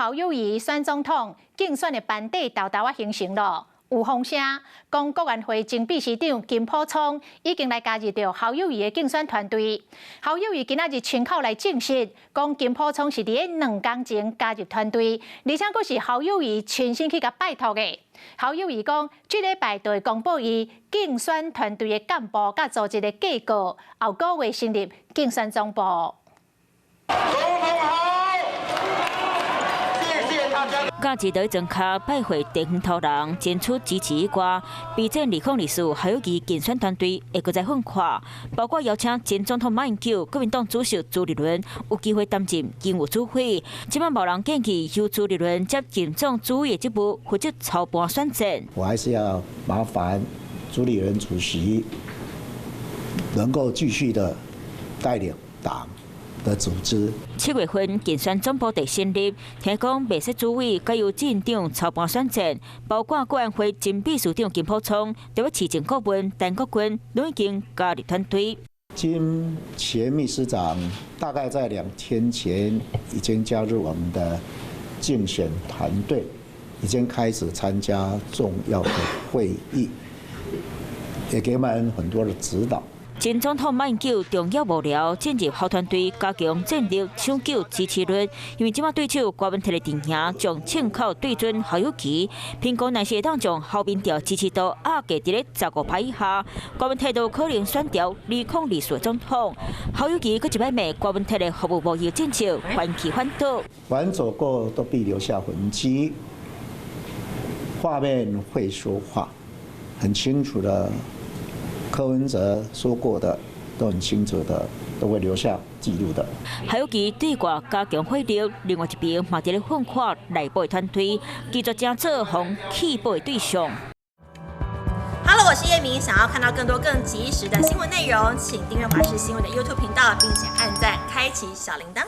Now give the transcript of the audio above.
侯友宜選總統競選的班底沓沓仔形成咯。有風聲講，國安會前秘書長金溥聰已經來加入著侯友宜的競選團隊。侯友宜今仔日親口來證實，講金溥聰是佇咧2工前加入團隊，而且閣是侯友宜親身去共拜託的。侯友宜講，這禮拜就會公布伊競選團隊的幹部佮組織的架構，後個月成立競選總部。總統好，謝謝大家。佮一隊莊跤拜會地方頭人，爭取支持以外，備戰2024侯友宜競選團隊會閣再奮發，包括邀請前總統馬英九、國民黨主席朱立倫有機會擔任警務主委。這擺無人建議由朱立倫接競總主委的職務，負責操盤選戰。我還是要麻煩朱立倫主席能夠繼續的帶領黨的組織。7月份競選總部佇成立，聽講袂使主委改由鎮長操盤選戰，包括國安會前秘書長金溥聰、台北市政顧問陳國軍，攏已經加入團隊。金前秘書長大概在2天前已經加入我們的競選團隊，已經開始參加重要的會議，也給我們很多的指導。前總統馬英九重要幕僚進入侯團隊，加強戰略搶救支持率。因為這擺對手郭文鐵的陣營將槍口對準侯友宜，評估若是會當將侯民調支持度壓低佇咧15趴以下，郭文鐵就可能選掉2024總統。侯友宜閣一擺罵郭文鐵的服務貿易政策反起反倒。凡走過都必留下痕跡，畫面會說話，很清楚的。柯文哲說過的都很清楚的，都會留下記錄的。侯友宜對外加強火力，另外一邊嘛佇咧奮發內部的團隊，拒絕成做予棄保的對象。 Hello，我是葉明，想要看到更多更及時的新聞內容，請訂閱華視新聞的 YouTube 頻道，並且按讚，開啟小鈴鐺。